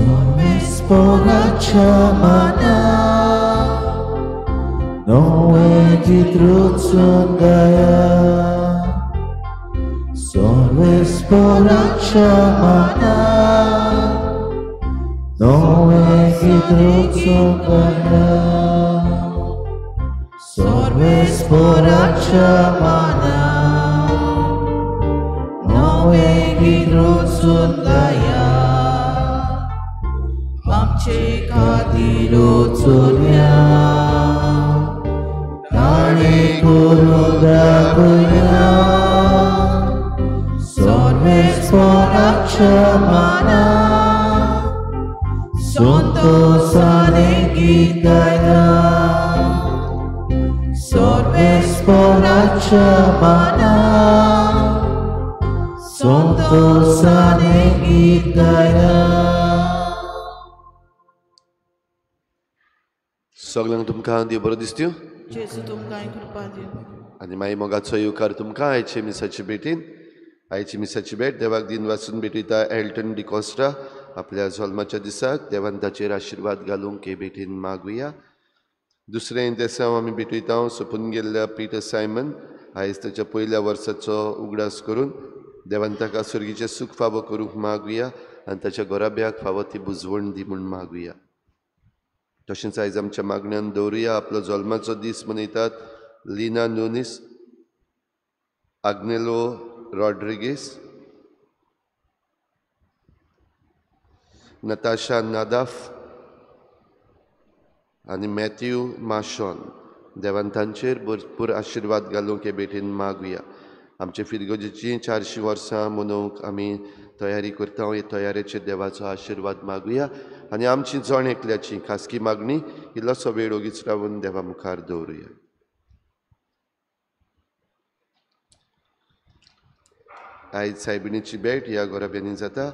सोर्वेस्पोराच्या माना नोवे गीत रुचून गाया. सोर्वेस्पोराच्या माना नोवे गीत रुचून गाया. सोर्वेस्पोराच्या माना नोवे गीत रुचून गाया. आमचे खातीर रुचुया ताणे करून दाखया. सोर्वेस्पोराच्या माना संतोषाने गीत गाया. सोर्वेस्पोराच्या माना संतोषाने गीत गाया. सगळ्यांक तुमकां देव बरो दिसत्यो जेजू तुमकां कृपा दिवं. आनी मागीर मोगाचो येवकार तुमकां आयचे मिसाचे भेटीन. आयची मिसाची भेट देवाक दिन वाचून भेटयता एल्टन डिकॉस्टा आपल्या जल्माच्या दिसाक देवान ताचेर आशिर्वाद घालूंक हे भेटीन मागुया. दुसरें देसांव आमी भेटयता सोंपून गेल्ल्या पीटर सायमन आयज ताच्या पयल्या वर्साचो उगडास करून देवान ताका सर्गीचें सूख फावो करूंक मागुया आनी ताच्या घराब्याक फावो ती बुजवण दी म्हूण मागुया. तशेंच आयज आमच्या मागण्यान दवरुया आपलो जल्माचो दीस मनयतात लिना नुनीस, आग्नेलो रॉड्रिगीस, नताशा नादाफ आनी मॅथ्यू माशॉन. देवान तांचेर भरपूर आशिर्वाद घालूंक हे भेटीन मागुया. आमचे फिरगोजेची 400 वर्सां मनोवंक आमी तयारी करता. हे तयारेचेर देवाचो आशिर्वाद मागुया आनी आमची जण एकल्याची खासगी मागणी इल्लोसो वेळ ओगीच रावन देवा मुखार दवरुया. आयज सायबिणीची भेट ह्या घराब्यांनी जाता.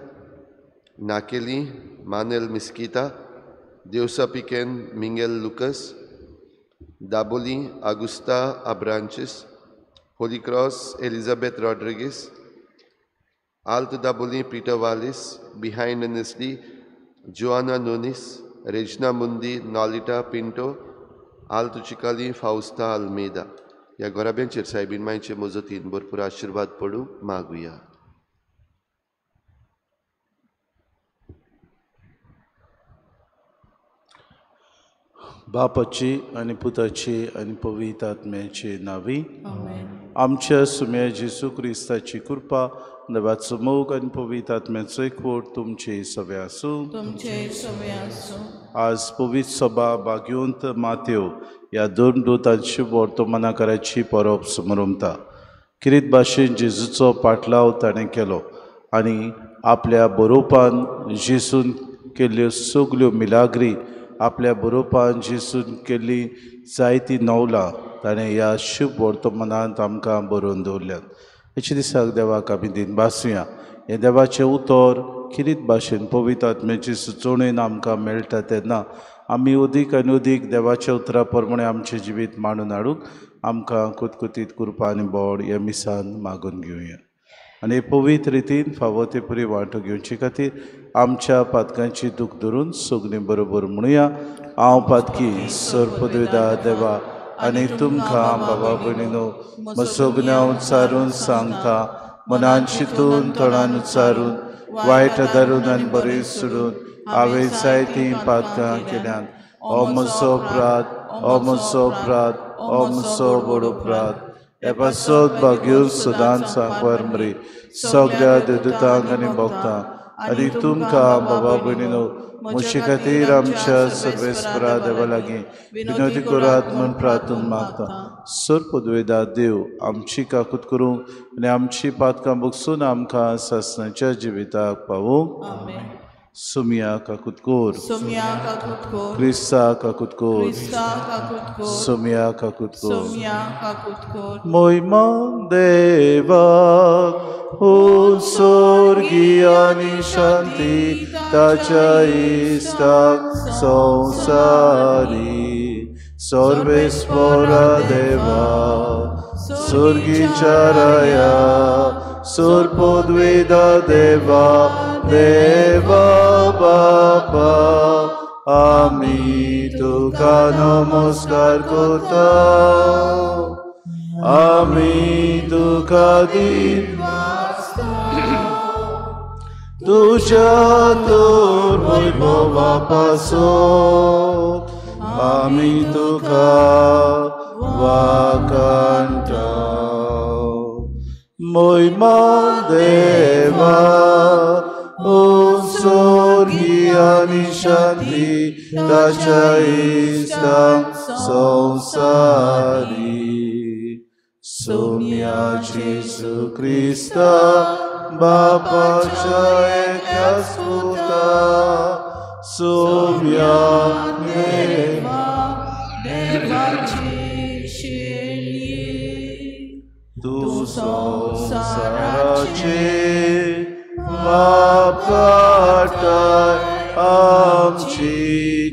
नाकेली मानेल Mesquita, देवसा पिकेन Mingel Lucas, Dabolim Augusta Abrantes, Holy Cross Elizabeth Rodrigues, Alt Dabolim Peter Wallis, behind Nesli Joana Nunes, Regina Mundi Nolita Pinto, Alt Chicalim Fausta Almeida. ह्या घराब्यांचेर सायबीण मायचे मजतीन भरपूर आशिर्वाद पडूं मागुया. बापाची आनी पुताची आनी पवित्र आत्म्याची नावी. आमच्या सुम्या जेजू क्रिस्ताची कृपा, देवाचो मोग आनी पवित्र आत्म्याचो एकवट तुमचे सगळे आसूं. आज पवित्र सभा भाग्यवंत मात्यो ह्या दोन दूतांची वर्तमानाकाराची परब समरमता. किरीत भाशेन जेजूचो पाटलाव ताणें केलो आनी आपल्या बरोवपान जेजून केल्ल्यो सगल्यो मिलाग्री, आपल्या बरोवपान जेजून केल्ली जायती नवलां ताणें ह्या शुभ वर्तमानांत आमकां बरोवन दवरल्यात. हेच्या दिसाक देवाक आमी दिन भासुया. हें देवाचें उतर किरीत भाशेन पवित्र आत्म्याची सुचोवणेन आमकां मेळटा तेन्ना आमी अदीक आनी अदीक देवाच्या उतरा प्रमाणे आमचें जिवीत मांडून हाडूंक आमकां कुतकुतीत कृपा आनी बोड ह्या मिसान मागून घेवया. आनी पवित्र रितीन फावो ते पुरी वांटो घेवचे खातीर आमच्या पातकांची दूख धरून सगळीं बरोबर म्हणुया. हांव पातकी सर्पद्विदा देवा आनी तुमकां बाबा भयणीनो सगळ्यां उच्चारून सांगता, मनान चिंतून तोंडान उच्चारून वायट धरून आनी बरें सोडून हांवें जायतीं पातकां केल्यात. हो म्हजो अपराध, हो म्हजो अपराध, हो म्हजो व्हड अपराध. हे पासत भाग्यो सदांच सांगपार मरे सगळ्या देवदूतांक आनी भक्तांक आनी तुमकां बाबा भयणीनो म्हजे खातीर आमच्या सर्वेस्परा देवा लागीं विनवती करात म्हूण प्रार्थना मागता. सर्पद्वेदा देव आमची काकूत करूंक आनी आमची पातकां बगसून आमकां सासणाच्या जिविताक पावोवंक. सुमिया काकूत कोर, क्रिस्ता काकूत कोर, सुमिया काकूत कोर. मोहिमा देवाक उत्सर्गी आनी शांती ताच्या इश्टाक संवसारी. सर्वेस्परा देवा स्वर्गीच्या राया सर्पद्वेदा देवा देवा बाबा. बापा आमी तुका नमस्कार करता आमी तुका दिनवासता तुज्या तर वैभवा पासत आमी तुका वाखाणटा. मोहिमा देवा उत्सर्गी आनी शांती ताच्या इश्टांक संवसारी. सोम्या जेजू क्रिस्ता बापाच्या एकाच पुता सोम्या देवा देवाची शेणये तूं संवसाराचे पाप काडटाय आमची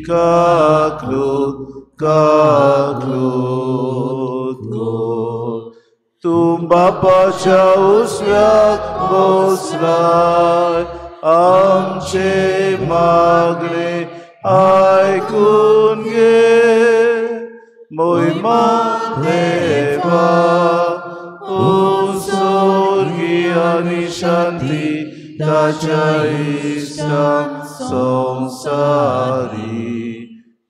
काकलूत काकलूत कर. तूं बापाच्या उजव्याक बसलाय आमचे मागणे आयकून घे. मोहिमा देवा उत्सर्गी आनी शांती ताच्या इश्टांक संवसारी.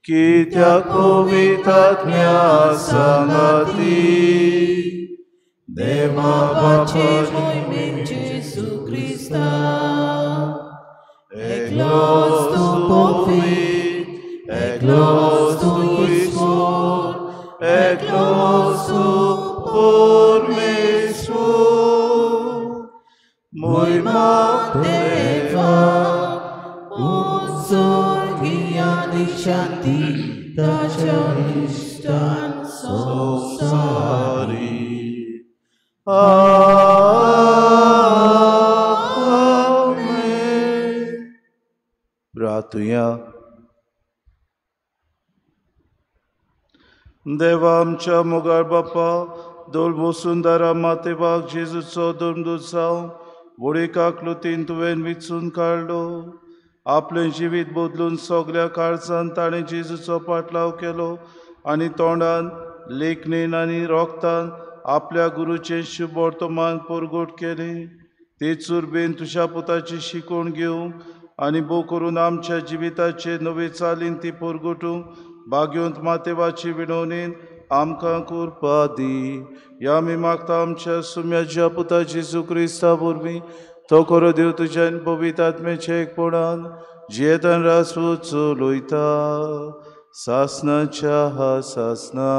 कित्याक पवित्र आत्म्या सांगाती देवा बापाचे मोहिमेन जेजू क्रिस्ता एकलोच तूं पवित्र एकलोच तूं ईश्वर एकलोच तूं परमेश्वर. मोहिमा देवा उत्सर्गी आनी शांती ताच्या इश्टांक संवसारी. आमेन. प्रार्थुया. देवा आमच्या मोगाळ बापा दोलबोसुंदरा मातेबाग जेजूचो धर्मदूत जावन व्हडी काकलुतीन तुवें विचून काडलो. आपलें जिवीत बदलून सगल्या काळजान ताणें जेजूचो पाटलाव केलो आनी तोंडान लेखणेन आनी रोगतान आपल्या गुरूचें शुभ वर्तमान परगट केलें. तेच उर्बेन तुज्या पुताची शिकवण घेवंक आनी भोव करून आमच्या जिविताचे नवे चालीन ती परगटूंक भाग्यवंत मातेवाची विनवणेन आमकां कृपा दी. ह्या आमी मागता आमच्या सुम्याच्या पुता जेजू क्रिस्ता वरवीं तो खरो देव तुज्या आनी पवित्र आत्म्याच्या एकपणान जियेतान रासू चलयता सासनाच्या हा सासना.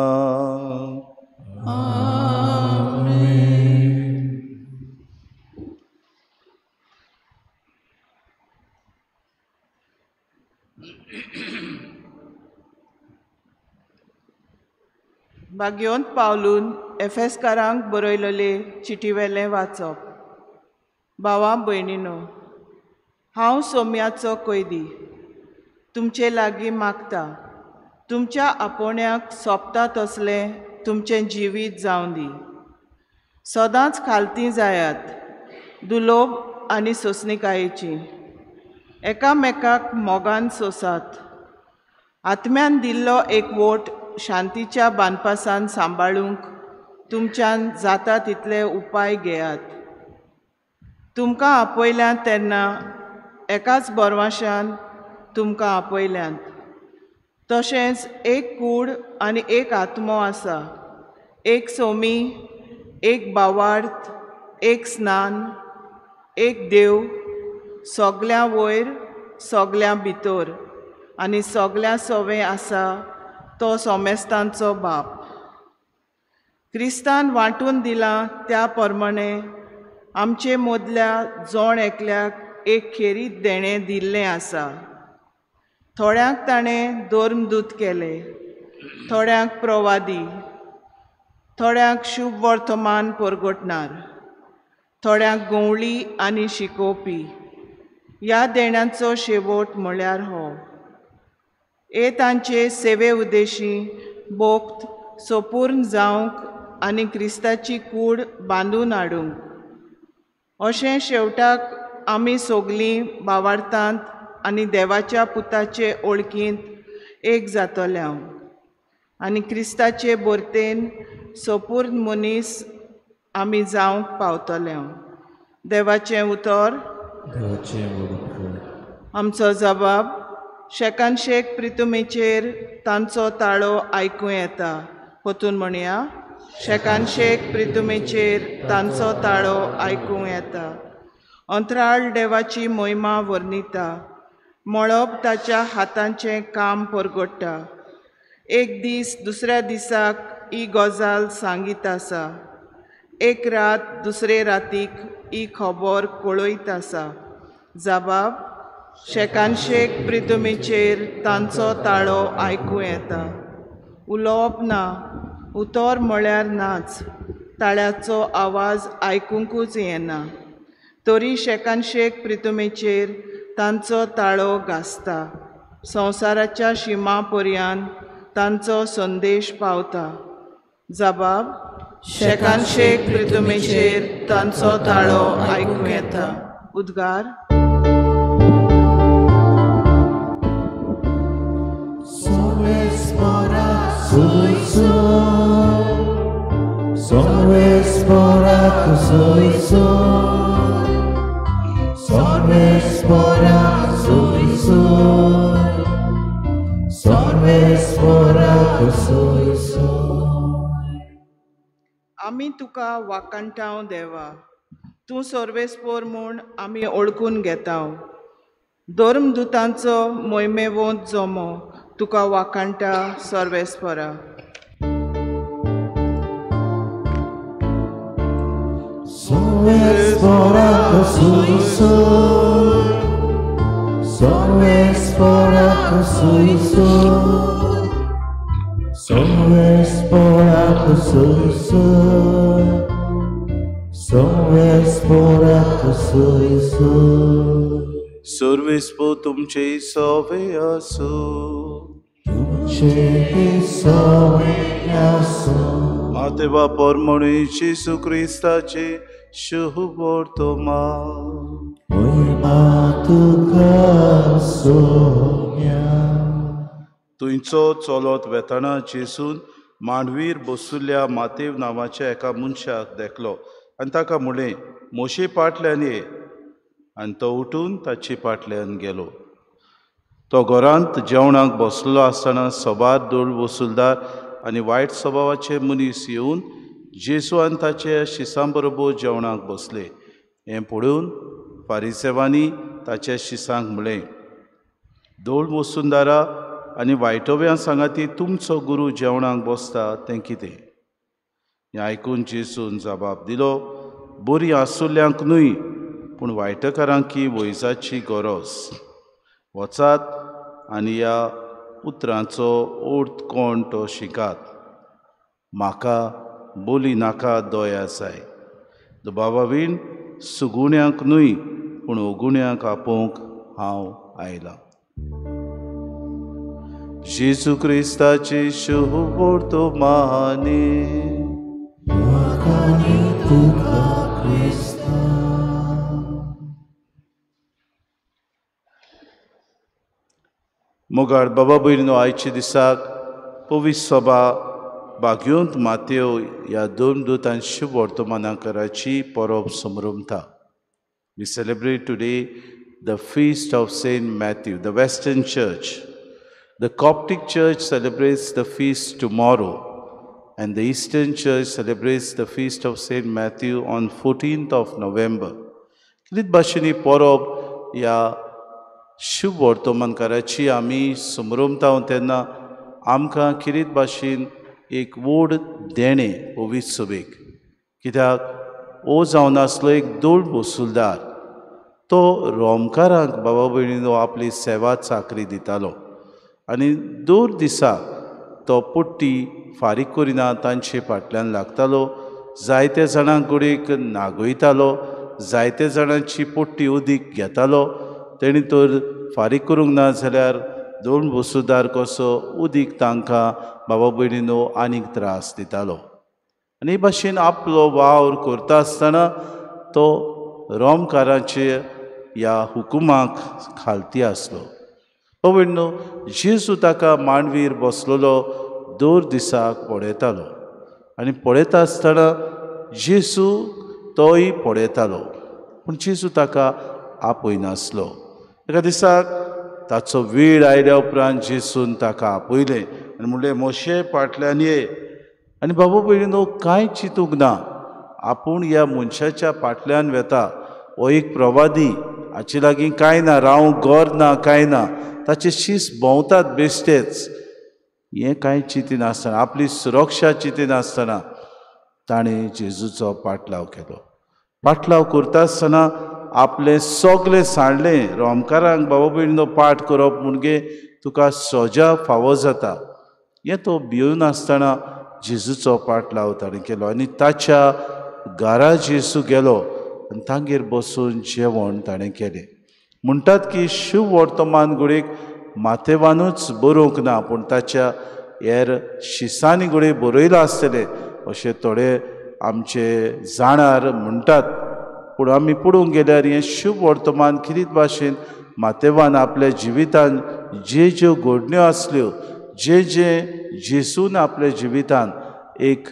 आमेन. भाग्यवंत पावलून एफेसकारांक बरयलेले चिटीवेलें वाचप. भावा भयणीनो, हांव सोम्याचो कैदी तुमचे लागीं मागता तुमच्या आपोवण्याक सोंपता तसलें तुमचें जिवीत जावं दी. सदांच खालती जायात दुलोब आनी सोंसणिकायेची. एकामेकाक मोगान सोंसात. आत्म्यान दिल्लो एक वोट शांतीच्या बांदपासान सांबाळूंक तुमच्यान जाता तितले उपाय घेयात. तुमकां आपयल्यात तेन्ना एकाच बोरवाशान तुमकां आपयल्यात. तशेंच एक कूड आनी एक आत्मो आसा, एक सोमी, एक भावार्थ, एक स्नान, एक देव, सगल्यां वयर सगल्यां भितर आनी सगल्यां सवें आसा तो सोमेस्तांचो बाप. क्रिस्तान वांटून दिलां त्या प्रमाणे आमचे मदल्या जण एकल्याक एक खेरीत देणें दिल्लें आसा. थोड्यांक ताणें धर्मदूत केले, थोड्यांक प्रवादी, थोड्यांक शुभ वर्तमान परगटणार, थोड्यांक गवळी आनी शिकोवपी. ह्या देण्यांचो शेवट म्हळ्यार हो हे तांचे सेवे उद्देशी बोक्त सोपूर्ण जावंक आनी क्रिस्ताची कूड बांदून हाडूंक. अशें शेवटाक आमी सगलीं भावार्थांत आनी देवाच्या पुताचे ओळखींत एक जातले हांव आनी क्रिस्ताचे बोरतेन सोपूर्ण मनीस आमी जावंक पावतले हांव. देवाचें उतर. आमचो जबाब शेकान शेक प्रितुमेचेर तांचो ताळो आयकूं येता. पोतून म्हणया, शेकान शेक प्रितुमेचेर तांचो ताळो आयकूं येता. अंतराळ देवाची मोहिमा वर्णिता, मळब ताच्या हातांचें काम परगट्टा. एक दीस दुसऱ्या दिसाक ही गजाल सांगीत आसा, एक रात दुसरे रातीक ही खबर कळयत आसा. जबाब शेकान शेक प्रितुमेचेर तांचो ताळो आयकूं येता. उलोवप ना, उतर म्हळ्यार नाच, ताळ्याचो आवाज आयकुंकूच येना, तरी शेकान शेक प्रितुमेचेर तांचो ताळो गाजता. संवसाराच्या शिमा पर्यान तांचो संदेश पावता. जबाब शेकान शेक प्रितुमेचेर तांचो ताळो आयकूं येता. उद्गार. आमी तुका वाखाणटांव देवा, तूं सर्वेस्पोर म्हूण आमी ओळखून घेतांव. धर्मदुतांचो मोहिमेवंत जमो तुका वाखाणटा सर्वेस्पोरा. सर्वेस्पोर तुमचे सवे आसूं. मातेवा परमणी जेसू क्रिस्ताचे शुभ वर्तमान. तुंयचो चलत वेताना जेसून मांडवीर बसुल्ल्या मातेव नांवाच्या एका मनशाक देखलो आनी ताका म्हणलें, मोशे पाटल्यान ये. आनी तो उठून ताचे पाटल्यान गेलो. तो घरांत जेवणाक बसलो आसतना सबार दोळ वसुलदार आनी वायट स्वभावाचे मनीस येवन जेसू आनी ताच्या शिसां बरोबर जेवणाक बसले. हें पळोवन फारिसेवांनी ताच्या शिसांक म्हणलें, दोळ वसुंदारा आनी वायटव्यां सांगाती तुमचो गुरू जेवणाक बसता तें कितें? हें आयकून जेसून जबाब दिलो, बरी आसुल्ल्यांक न्हय पूण वायटकारांक वैजाची गरज. वचात आनी ह्या उतरांचो अर्थ कोण तो शिकात. म्हाका बोली नाका दया जाय. दुबावा वीण सुगुण्यांक न्हय पूण अगुण्यांक आपोवंक हांव आयलां. जेजू क्रिस्ताची शुभ वर्तमानी. मोगाळ बाबा भयणीनो, आयच्या दिसाक पवित्र सभा बागयोंत मातेव ह्या दोन दुतान शुभ वर्तमानाकाराची परब समरमता. We celebrate today the feast of Saint Matthew, the Western Church. The Coptic Church celebrates the feast tomorrow, and the Eastern Church celebrates the feast of Saint Matthew on 14th of November. कितें भाशेन परब ह्या शुभ वर्तमानकाराची आमी समरमता तेन्ना आमकां कितें भाशेन एक व्हड देणें पवित्र सभेक. कित्याक ओ जावन आसलो एक दोळ वसुलदार, तो रोमकारांक बाबा भयणीनो आपली सेवा चाकरी दितालो आनी दर दिसा तो पट्टी फारीक करिना तांचे फाटल्यान लागतालो. जायते जाणांक घडयेक नागयतालो, जायते जाणांची पट्टी उदीक घेतालो. तेणी तर फारीक करूंक ना जाल्यार दोन वसुदार कसो उदीक तांकां बाबा भयणीनो आनीक त्रास दितालो. आनी हे भाशेन आपलो वावर करता आसतना तो रोमकाराचे ह्या हुकुमाक खालती आसलो. भयणो, जेजू ताका मांडवीर बसलेलो दर दिसाक पळयतालो आनी पळयता आसतना जेजू तोय पळयतालो, पूण जेजू ताका आपयनासलो. एका दिसाक ताचो वेळ आयल्या उपरांत जेजून ताका आपयलें आनी म्हणलें, मोशे फाटल्यान ये. आनी बाबा भयणीनो, कांय चिंतूंक ना, आपूण ह्या मनशाच्या फाटल्यान वेता, हो एक प्रवादी, हाचे लागीं कांय ना, रावंक घर ना, कांय ना, ताचे शीस भोंवतात बेश्टेच. हें कांय चिंतिनासतना, आपली सुरक्षा चिंतिनासतना ताणें जेजूचो पाटलाव केलो. पाटलाव करता आसतना आपलें सगलें सांडलें. रोमकारांक बाबा भयणीनो पाठ करप म्हणजे तुका सजा फावो जाता, हें तो भिवनासतना जेजूचो पाटलाव ताणें केलो आनी ताच्या घरा जेजू गेलो आनी तांगेर बसून जेवण ताणें केलें. म्हणटात की शुभ वर्तमान घडयेक माथेवानूच बरोवंक ना, पूण ताच्या हेर शिसांनी घडये बरयलां आसतलें अशें थोडे आमचे जाणार म्हणटात. पूण आमी पळोवंक गेल्यार हें शुभ वर्तमान किरीत भाशेन माथेवान आपल्या जिवितान जे ज्यो घडण्यो आसल्यो, जे जे जेजून आपल्या जिवितान एक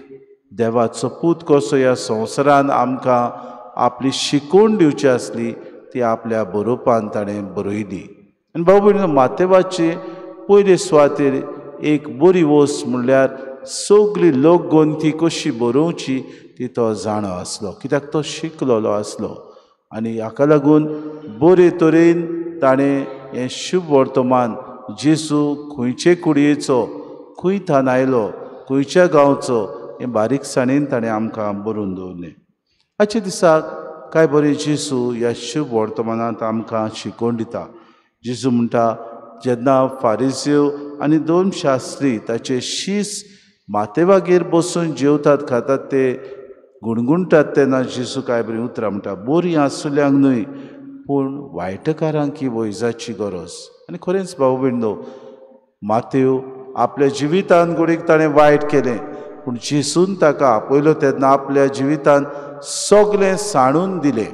देवाचो पूत कसो ह्या संवसारान आमकां आपली शिकवण दिवची आसली ती आपल्या बरोवपान ताणें बरयली. आनी बाबा भयणीनो, माथेवाचे पयले सुवातेर एक बरी वस्त म्हणल्यार सगळी लोकगोंथी कशी बरोवची ती तो जाणो आसलो, कित्याक तो शिकलेलो आसलो. आनी हाका लागून बरे तरेन ताणें हें शुभ वर्तमान जेजू खंयचे कुडयेचो, खंय थान आयलो, खंयच्या गांवचो हें बारीकसाणेन ताणें आमकां बरोवन दवरलें. आजच्या दिसाक कांय बरें जेजू ह्या शुभ वर्तमानांत आमकां शिकोवन दिता. जेजू म्हणटा, जेन्ना फारिज्यो आनी दोन शास्त्री ताचे शीस माथेवागेर बसून जेवतात खातात ते गुणगुणटात तेन्ना जेजू कांय बरीं उतरां म्हणटा, बरीं आसुल्यांक न्हय पूण वायटकारांक ही वैजाची गरज. आनी खरेंच भाव भयणीनो, माथेव आपल्या जिवितान घडयेक ताणें वायट केलें, पूण जेजून ताका आपयलो तेन्ना आपल्या जिवितान सगलें सांडून दिलें.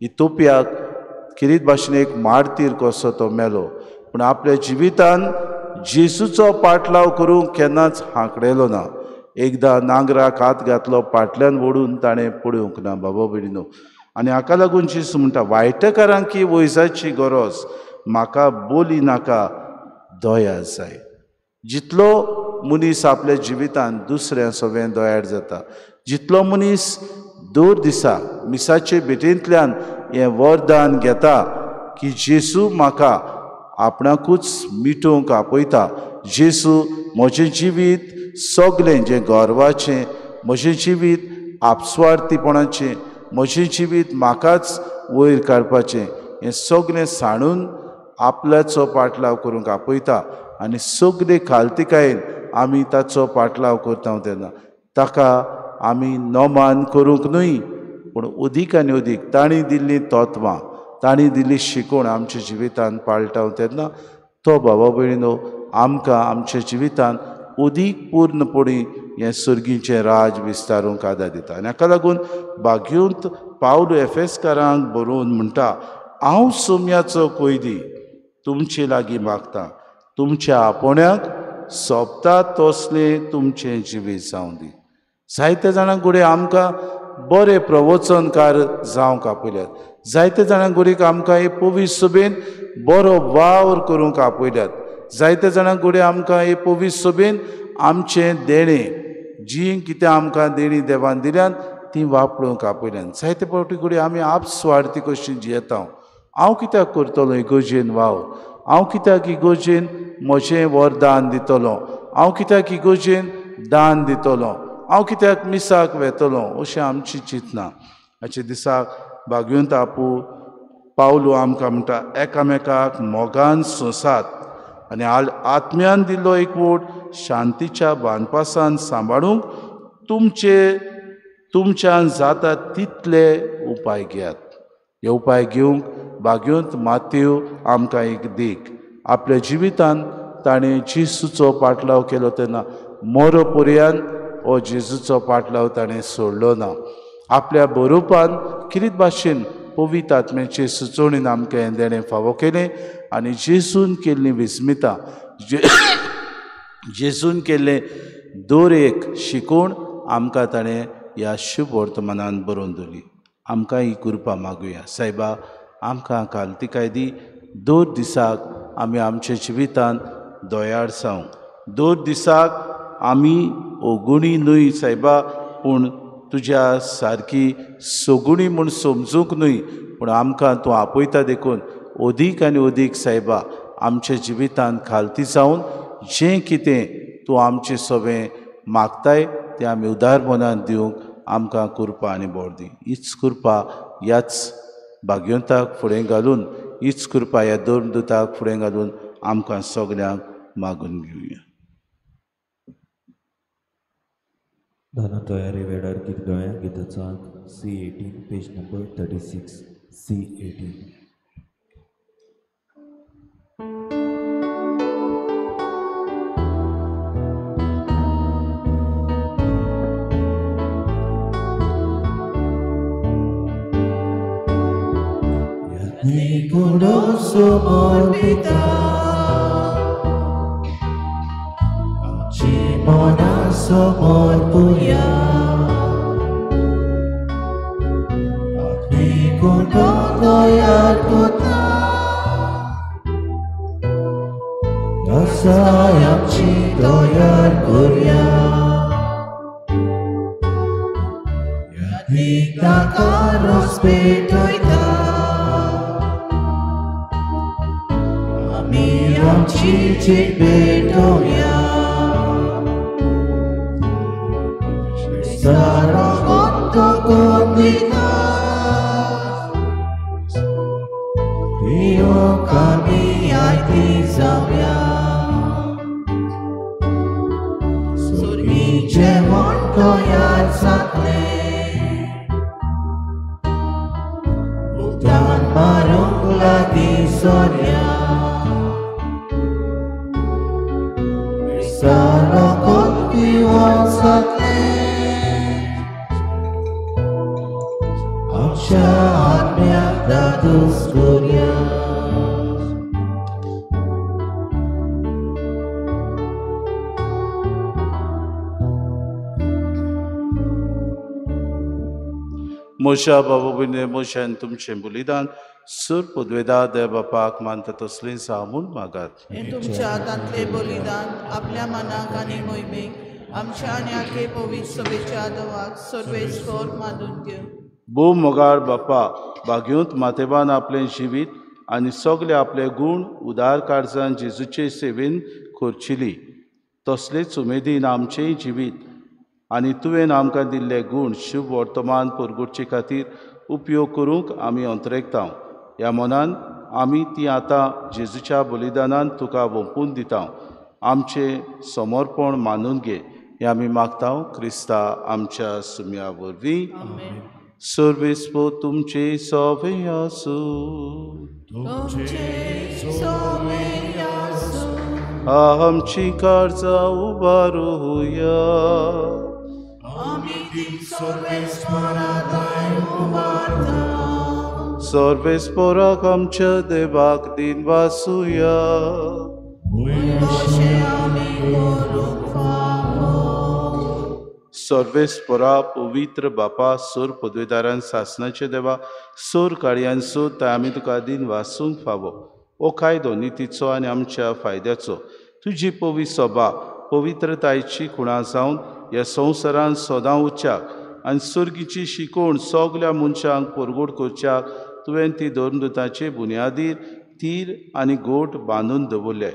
इतोपियाक किरीत भाशेन एक मार्तीर कसो तो मेलो, पूण आपल्या जिवितान जेजूचो पाटलाव करूंक केन्नाच हांकडेलो ना. एकदां नांगराक हात घातलो, पाटल्यान ओडून ताणें पळोवंक ना बाबा भयणीनो. आनी हाका लागून जेजू म्हणटा, वायटकारांक ही वैजाची गरज, म्हाका बोली नाका, दया जाय. जितलो मनीस आपल्या जिवितान दुसऱ्या सगळें दयाळ जाता, जितलो मनीस दर दिसा मिसाचे भेटेंतल्यान हें वरदान घेता की जेजू म्हाका आपणाकूच मिटोवंक आपयता, जेजू म्हजें जिवीत सगलें जें गर्वाचें, म्हजें जिवीत आपस्वार्थीपणाचें, म्हजें जिवीत म्हाकाच वयर काडपाचें, हें सगलें सांडून आपल्याचो पाटलाव करूंक आपयता. आनी सगळे खालतिकायेन आमी ताचो पाटलाव करता तेन्ना ताका आमी नमान करूंक न्हय, पूण अदीक आनी अदीक तांणी दिल्लीं तत्वां, तांणी दिल्ली शिकवण आमच्या जिवितान पाळटा तेन्ना तो बाबा भयणीनो आमकां आमच्या जिवितान अदीक पूर्णपणी हें सर्गीचें राज विस्तारूंक आदार दिता. आनी हाका लागून भाग्यवंत पावलू एफेसकारांक बरोवन म्हणटा, हांव सोम्याचो कैदी तुमचे लागीं मागता, तुमच्या आपोवण्याक सोंपता तसलें तुमचें जिवीत जावं दी. जायते जाणांक घडये आमकां बरे प्रवचनकार जावंक आपयल्यात, जायते जाणांक घडयेक आमकां हे पवित्र सभेन बरो वावर करूंक आपयल्यात, जायते जाणांक घडये आमकां हे पवित्र सभेन आमचें देणें, जीं कितें आमकां देणीं देवान दिल्यात तीं वापरूंक आपयल्यात. जायते फावटी घडये आमी आपस्वार्थी कशी जियेता, हांव कित्याक करतलो इगोजेन वावर, हांव कित्याक इगोजेन म्हजें वरदान दितलो, हांव कित्याक इगोजेन दान दितलो, हांव कित्याक मिसाक वेतलो, अशें आमची चिंतना. हाचे दिसाक भाग्यवंत आपू पावलू आमकां म्हणटा, एकामेकाक मोगान सोंसात आनी आत्म्यान दिल्लो एकवट शांतीच्या बांदपासान सांबाळूंक तुमचे तुमच्यान जाता तितले उपाय घेयात. हे उपाय घेवंक भाग्यवंत माथेव आमकां एक देख. आपल्या जिवितान ताणें जेजूचो पाटलाव केलो तेन्ना मरो पर्यंत हो जेजूचो पाटलाव ताणें सोडलो ना. आपल्या बरोवपान किरीत भाशेन पवित्र आत्म्याचे सुचोवणेन आमकां हें देणें फावो केलें आनी जेजून केल्लीं विस्मितां, जेजून केल्लें दर एक शिकोवण आमकां ताणें ह्या शुभ वर्तमानान बरोवन दवरली. आमकां ही कृपा मागुया. सायबा, आमकां कालतिकाय दी. दर दिसाक आमी आमच्या जिवितांत दयाळ जावंक, दर दिसाक आमी ओगुणी न्हय सायबा, पूण तुज्या सारकी सगुणी म्हूण समजूंक न्हय, पूण आमकां तूं आपयता देखून अदीक आनी अदीक सायबा आमच्या जिवितांत खालती जावन जें कितें तूं आमचें सगळें मागताय तें आमी उदार मनान दिवंक आमकां कृपा आनी बळ दी. हीच कृपा ह्याच भाग्यवंताक फुडें घालून, हीच कृपा ह्या धर्मदूताक फुडें घालून आमकां सगल्यांक मागून घेवया. दाना तयारी वेळार गीत गाया. गीताचो आंक C18, page number 36, C18. Kudo समर्पिता आमची मनां समर्पुया, आमी कुडो तयार करता तसाय आमची तयार करुया. यादीक ताका रोस पेटयता, आमची चीट भेटोवया. सारो कोत्तो कोंदिता पियोंक आमी आयती जावया. सुरगी जेवण तयार जातलें, उगतान मारूंक लागीं सरया. सारो कोत्पिवन जातलें, आमच्या आत्म्याक दादूस करुया. म्हज्या बाबा भयणी, म्हज्यान तुमचें बलिदान सुर पदवेदा देव बापाक मानता तसलें जावं म्हूण मागात. हें तुमच्या हातांतलें बलिदान आपल्या मनाक आनी मोहिमेक आमच्या आनी आखे पवित्र सभेच्या देवाक सर्वेस्पर मानून घेवं. भोव मोगाळ बापा, भाग्योंत मातेबान आपलें जिवीत आनी सगळे आपले गूण उदार काळजान जेजूचे सेवेन खर्चिली, तसलेच उमेदीन आमचेंय जिवीत आनी तुवें आमकां दिल्ले गूण शुभ वर्तमान परगुटचे खातीर उपयोग करूंक आमी अंतरेकता. ह्या मनान आमी ती आतां जेजूच्या बलिदानान तुका वोंपून दिता. आमचें समर्पण मानून घे हें आमी मागता क्रिस्ता आमच्या सुम्या वरवीं. सर्वेस्पर तुमचे सवे आसूं. आमची काळजां उबारुया. सर्वेस्पराक आमच्या देवाक दिन वासुया. सर्वेस्परा पवित्र बापा, सोर पदवेदारान सासनाचे देवा, सोर काळयान सो ताय आमी तुका दिन वासूंक फावो. ओ कायदो नितीचो आनी आमच्या फायद्याचो तुजी पवित्र सभा पवित्रतायेची खुणा जावन ह्या संवसारान सदां उच्चाक आनी सर्गीची शिकोवण सगल्या मनशांक परगोड करच्याक तुवें ती धर्मदूताचे बुन्यादीर तीर आनी गोट बांदून दवरले.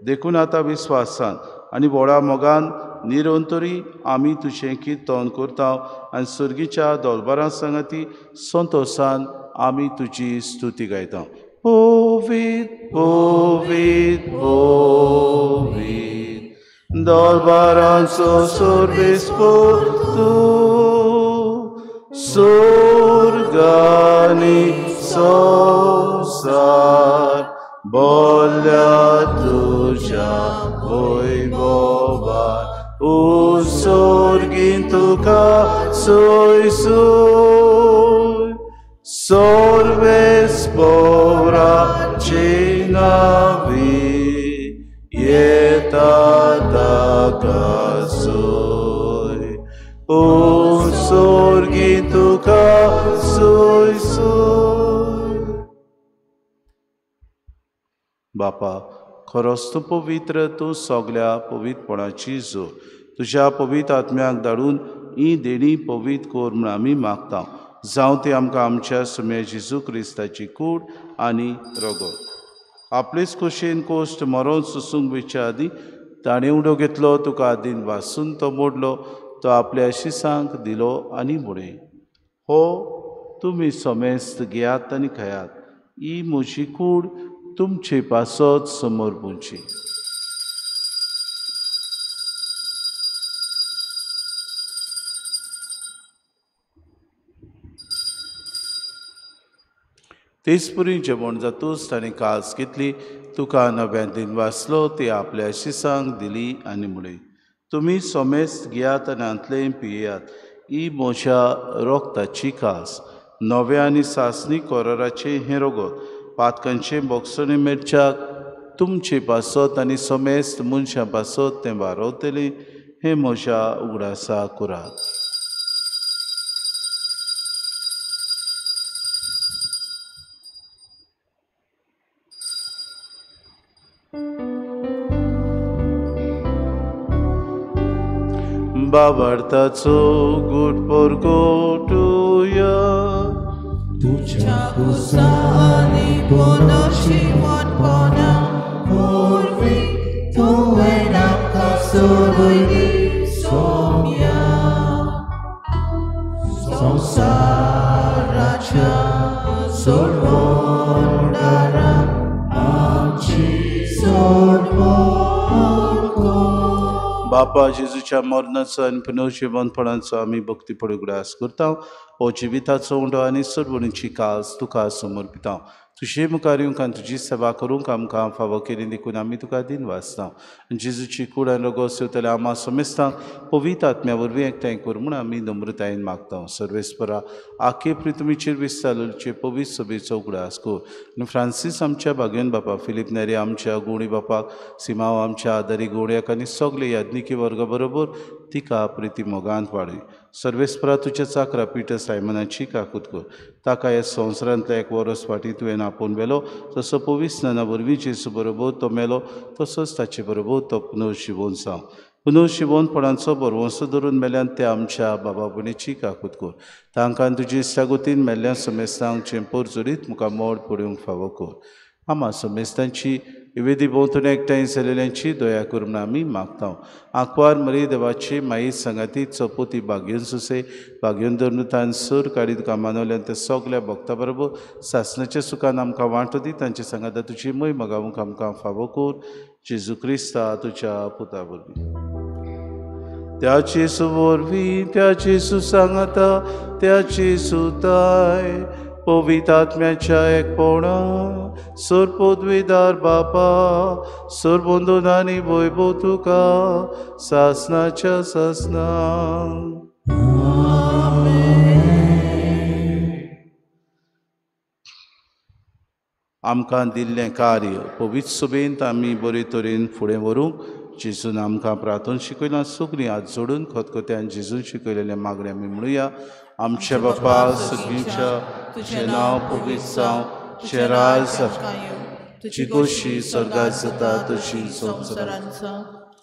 देखून आतां विस्वासान आनी व्हडा मोगान निरंतरी आमी तुजें किर्तन करता आनी सर्गीच्या दोलबारां सांगाती संतोसान आमी तुजी स्तुती गायता. पवित्र पवित्र पवित्र दरबारांचो सर्वेस्पर तूं, स्वर्ग आनी संवसार बोल्ल्या तुज्या वैभवान. ओ स्वर्गीन तुका सोय सोय, सर्वेस्पोराची नावी येता ताका सोय ओ सोर्गी तुका सोय सोय. बापा खरोच तूं पवित्र, तूं सगल्या पवित्रपणाची जोर. तुज्या पवित्र आत्म्याक धाडून ही देणी पवित्र कर म्हूण आमी मागता. जावं ती आमकां आमच्या सुम्या जेजू क्रिस्ताची कूड आनी रगत. आपलेच खोशयेन कोश्ट मरोन सोसूंक वयच्या आदीं ताणें उडो घेतलो, तुका आदीन वासून तो मोडलो, तो आपल्या शिसांक दिलो आनी म्हळें, हो तुमी समेस्त घेयात आनी खायात, ही म्हजी कूड तुमचे पासत समर्पूची. तेचपुरी जेवण जातूच ताणें कास घेतली, तुका नव्यान दिन वाचलो, ती आपल्या शिसांक दिली आनी म्हळें, तुमी समेस्त घेयात आनी हांतलें पियेयात, ही म्हज्या रोगताची कास, नव्या आनी सासणी कोराराचें हें रगत, पातकांचें बोगसणें मेळच्याक तुमचे पासत आनी समेस्त मनशां पासत तें वारवतलें, हें म्हज्या उगडासा करात. बाबार्थाचो गुड परगटुया तुझ्या कुसानी पुनर्जिवनपणा वरवीं तुवें आमकां सोडयली सोम्या संवसाराच्या सोडवणारा आमची सोडवण कर. बापा जेजूच्या मरणाचो आनी पुनर्जिवनपणाचो आमी भक्तीपण उगडास करता. हो जिविताचो उंडो आनी सोडवणीची कास तुका समर्पिता. तुजे मुखार येवंक आनी तुजी सेवा करूंक आमकां फावो केली देखून आमी तुका दिन वाचता. जेजूची कूड आनी रगत सेवतल्या आमा समेस्तांक पवित्र आत्म्या वरवीं एकठांय कर म्हूण आमी नम्रतायेन मागता. सर्वेस्परा आखे पृथ्वीचेर विस्तारचे पवित्र सभेचो उगडास कर आनी फ्रांसीस आमच्या भाग्यन बापा, फिलीप नेरी आमच्या गुणी बापाक, सिमाव आमच्या आदारी गोड्याक आनी सगळे याज्ञिकी वर्गा बरोबर तिका प्रिती मोगांत वाडय. सर्वेस्परा तुज्या चाकरा पीटर सायमनाची काकूत कर, ताका ह्या संवसारांतल्या एक वरस फाटीं तुवें आपोवन व्हेलो, तसो पवित्र स्नाना वरवीं जेजू बरोबर तो मेलो, तसोच ताचे बरोबर तो पुनर्जिवोन जावं. पुनर्जिवोनपणाचो बरवंसो धरून मेल्यान ते आमच्या बाबा भयणीची काकूत कर, तांकां तुजी इश्टागतीन मेल्ल्या समेस्तांक चेंपोर जोडीत मुखार मोड पडूंक फावो कर. आमा समेस्तांची विविधी भोंवतणी एकठांय जाल्ल्यांची दया कर म्हूण आमी मागता. आंकवार मरी देवाची माई सांगाती चपोती भाग्योन सुसे भाग्योन धरून सूर काडीत तुका मानवल्यान ते सगल्या भक्ता बरोबर सासणाच्या सुखान आमकां वांटो दी. तांचे सांगाता तुजी मोय मगावूंक आमकां फावो कर. जेजू क्रिस्ता तुज्या पुता वरवीं. त्या जेजू वरवीं, त्या जेजू सांगाता, त्या जेजू ताय पवित्र आत्म्याच्या एकपणा सोर पदवीदार बापा सोर बंधून आनी वैभव तुका सासनाच्या सासना. आमकां दिल्लें कार्य पवित्र सभेंत आमी बरे तरेन फुडें व्हरूंक जेजून आमकां प्रार्थना शिकयलां. सगळीं हात जोडून खतखत्यान जेजून शिकयलेलें मागणें आमी म्हणुया. आमच्या बापा सगळींच्या तुजें नांव पवित्र जावं, तुजें राज तुजी खोशी स्वर्गात जाता तशी संवसारांत.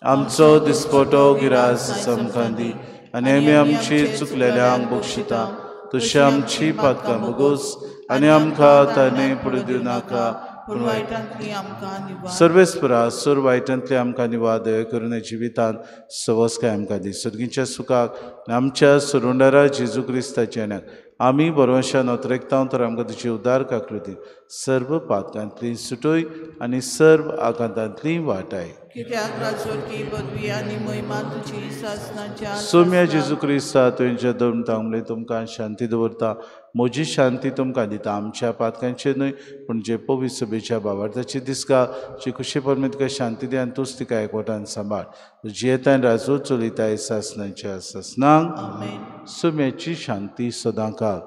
आमचो दिसपटो गिरास आमकां दी आनी आमी आमची चुकलेल्यांक बक्षिता, तशी आमची पातकां भोगोस आनी आमकां ताणें पडूं दिवं नाका, पूण वायटांतली आमकां निवार. सर्वेस्परा सोर वायटांतली आमकां निवार दया करून जिवितांत सवसकाय आमकां दी. सर्गीच्या सुखाक आमच्या सुरुंडारा जेजू क्रिस्ताच्या येण्याक आमी बरोवशान अतरेकता तर आमकां तुजी उदार काकलुती सर्व पातकांतली सुटोय आनी सर्व आघातांतली वाटाय. कित्याक राजवटी पदवी आनी महिमा तुजी सासणाच्या सोम्या जेजू क्रिस्ता तुवें दोन तांबले तुमकां शांती दवरता, म्हजी शांती तुमकां दिता. आमच्या पातकांचेर न्हय पूण जे पवित्र सभेच्या बाबार्थाची दिसका जी खुशी परमे तुका शांती दी आनी तूंच तिका एकवटान सांबाळ. जियेतान राजू चलयताय सासणाच्या सासणांक. आमेन. सोम्याची शांती सदांकाळ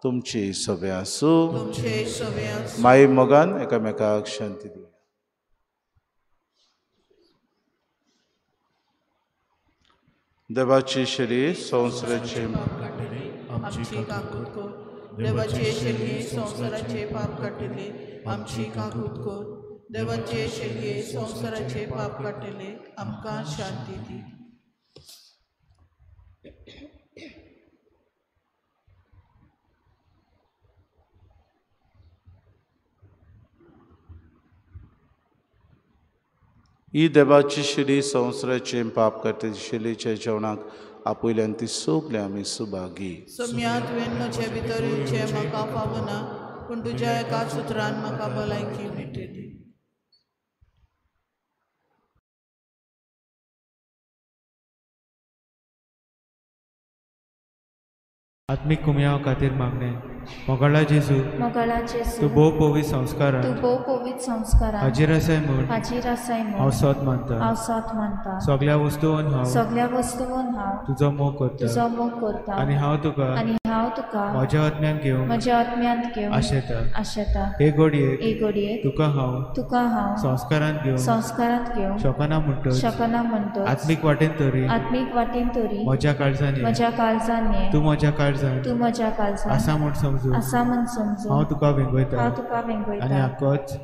तुमची सवे आसूं. माई मोगान एकामेकाक शांती दिवया. देवाची शरीर संवसाराचे आमची काकूत कर. देवाचे शरीर संवसाराचे पाप काडटले आमची काकूत कर. देवाचे शरीर संवसाराचे पाप काडटले आमकां शांती दी. ही देवाची शिडी संवसाराचे पाप करते शिलीच्या जेवणाक आपयल्यान ती सगळी आमी सुभागी. सोम्या तुवें म्हजे भितर येवचें म्हाका फावना, पूण तुज्या एका सुत्रान म्हाका भलायकी मेळटली. आत्मीक कुमयाव खातीर मागणें. मोगाळा जेजू, तूं भोव पवित्र संस्कारांत हाजीर आसाय म्हूण हांव सोद मानता. सगळ्या वस्तूंत हांव तुजो मोग करता आनी हांव तुका म्हज्या आत्म्यांत घेवंक आशेता. हे घडयेक तुका हांव संस्कारांत घेवंक शकना म्हणटच आत्मीक वाटेन तरी म्हज्या काळजान ये, तूं म्हज्या काळजान आसा म्हूण समजून हांव तुका वेंगयता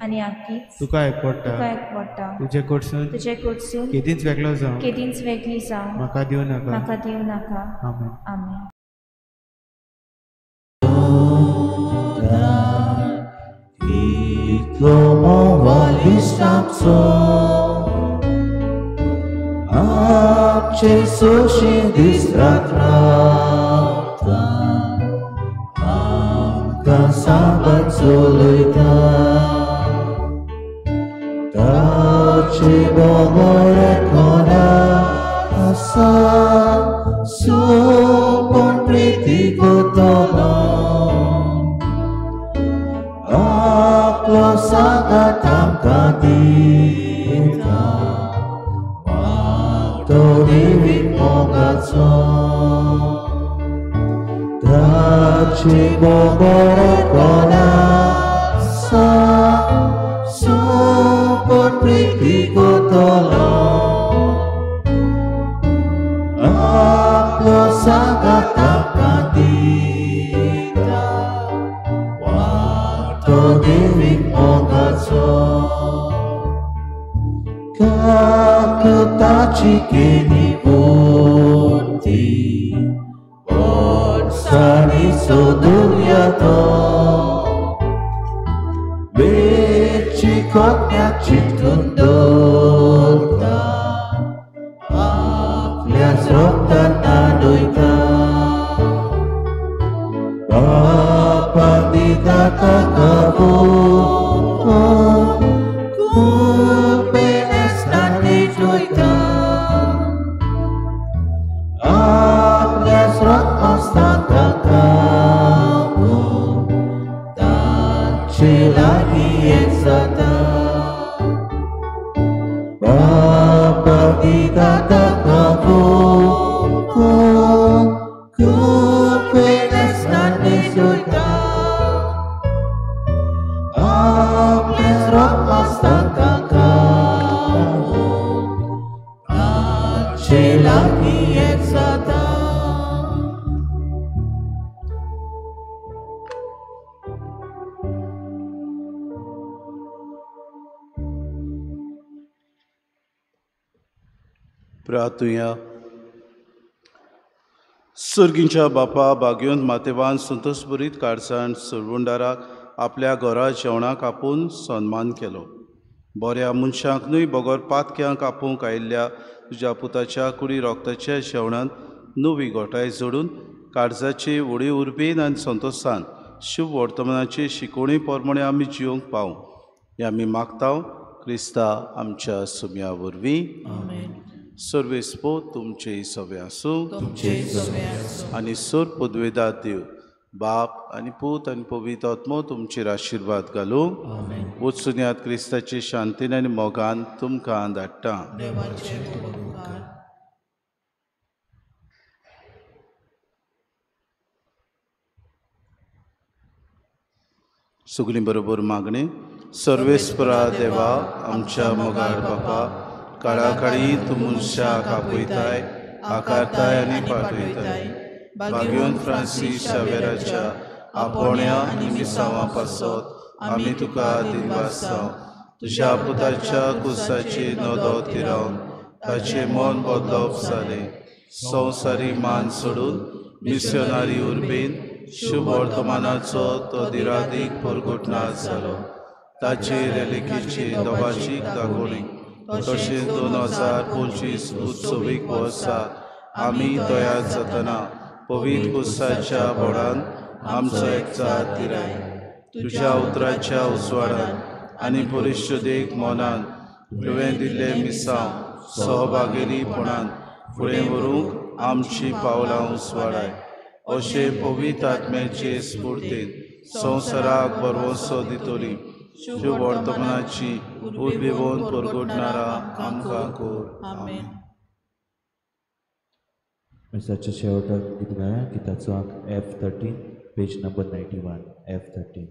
आनी आकीच तुका एकवटा. तुजे कडसून केदींच वेगळो जावं म्हाका दिवं नाका. आमेन. आमेन. इतलो मोवाल इश्टांचो आमचे सोशी दीस रात रावता, आमकां सांबाळ चलयता. ताचे बगर कोणा आसा सोपण प्रिती करतलो, आपलो सांगात आमकां दिता वाटो देवीक मोगाचो. ताचे बगर कोणा आसा सोपण प्रिती करतलो, आपलो सांगात आमकां दिता वाटो देवीक मोगाचो. काकताची केली बुद्धी व्हडसाणीचो दुर्या तो, वेची कोत्म्याक चिटकून दवरता आपल्याच रोगतान न्हाणयता. बापा दिता ताका कृपेन आपल्याच रोगतान ताका तांचे लागीं एक जाता. बापा दिता ताका कृपेन न्हाणयता आपल्याच रोगतान ताका तांचे लागीं एक जाता. प्रार्थुया. सर्गींच्या बापा बागेवन मातेवान संतोषभरीत काळजान सरवंडाराक आपल्या घरा जेवणाक आपोवन सन्मान केलो. बऱ्या मनशांक न्हय बगर पातक्यांक आपोवंक आयिल्ल्या तुज्या पुताच्या कुडी रोगताच्या जेवणांत नवी घोटाय जोडून काळजाची व्हडी उर्बेन आनी संतोशान शुभ वर्तमानाची शिकवणी प्रमाणे आमी जिवंक पावूं हें आमी मागता क्रिस्ता आमच्या सुम्या वरवीं. सर्वेस्पो तुमचे सवे आसूं आनी सोर पदवेदा देव बाप आनी पूत आनी पवित्र आत्मो तुमचेर आशिर्वाद घालूं. वचुन्यात क्रिस्ताचे शांतीन आनी मोगान तुमकां धाडटा. सगळीं बरोबर मागणी. सर्वेस्परा देवा आमच्या मोगाळ बापा, काळाकाळी तूं मनशाक आपयताय, आकारताय आनी पाठयताय. भाग्योन फ्रांसीस शावेराच्या आपोवण्या आनी मिसांवां पासत आमी तुका दिनवासता. तुज्या पुताच्या कुसाची नदो तिरावन ताचें मन बदलप जालें. संवसारी मान सोडून मिशनरी उर्बेन शुभ वर्तमानाचो तो दिरादीक परगटना जालो. ताचे रेलिकेचे दबाजीक दाखोवणी तशेंच 2025 उत्सवीक वर्सा आमी तयार जातना पवित्र कुसाच्या बोडान आमचो एकचार तिराय. तुज्या उतराच्या उजवाडान आनी परिशुदेक मनान तुवें दिल्लें मिसांव सहभागेलीपणान फुडें व्हरूंक आमची पावलां उजवाडाय. अशें पवित्र आत्म्याचे स्फूर्तीन संवसाराक भरवंसो दितली शुभ वर्तमानाची उर्बेवन परगटणारा आमकां कर. आमेन. मिसाच्या शेवटाक गीत गाया. गीताचो आंक F13, page number 91, F13.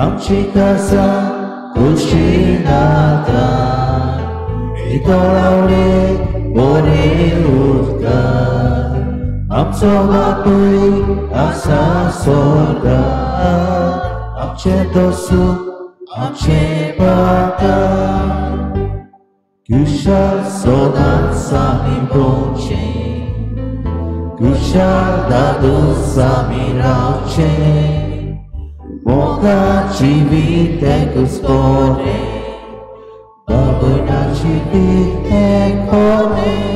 आमची कासा कुशिनाता नितळावले बरे उरता. आमचो बापूय आसा स्वर्गात, आमचें दोसू आमचें पाता. कुशाल सदांच आमी भोंवचें, कुशाल दादूस आमी रावचें. मोगा जिवीत एकूच बरें, बाबुना जिवीत हें खरें.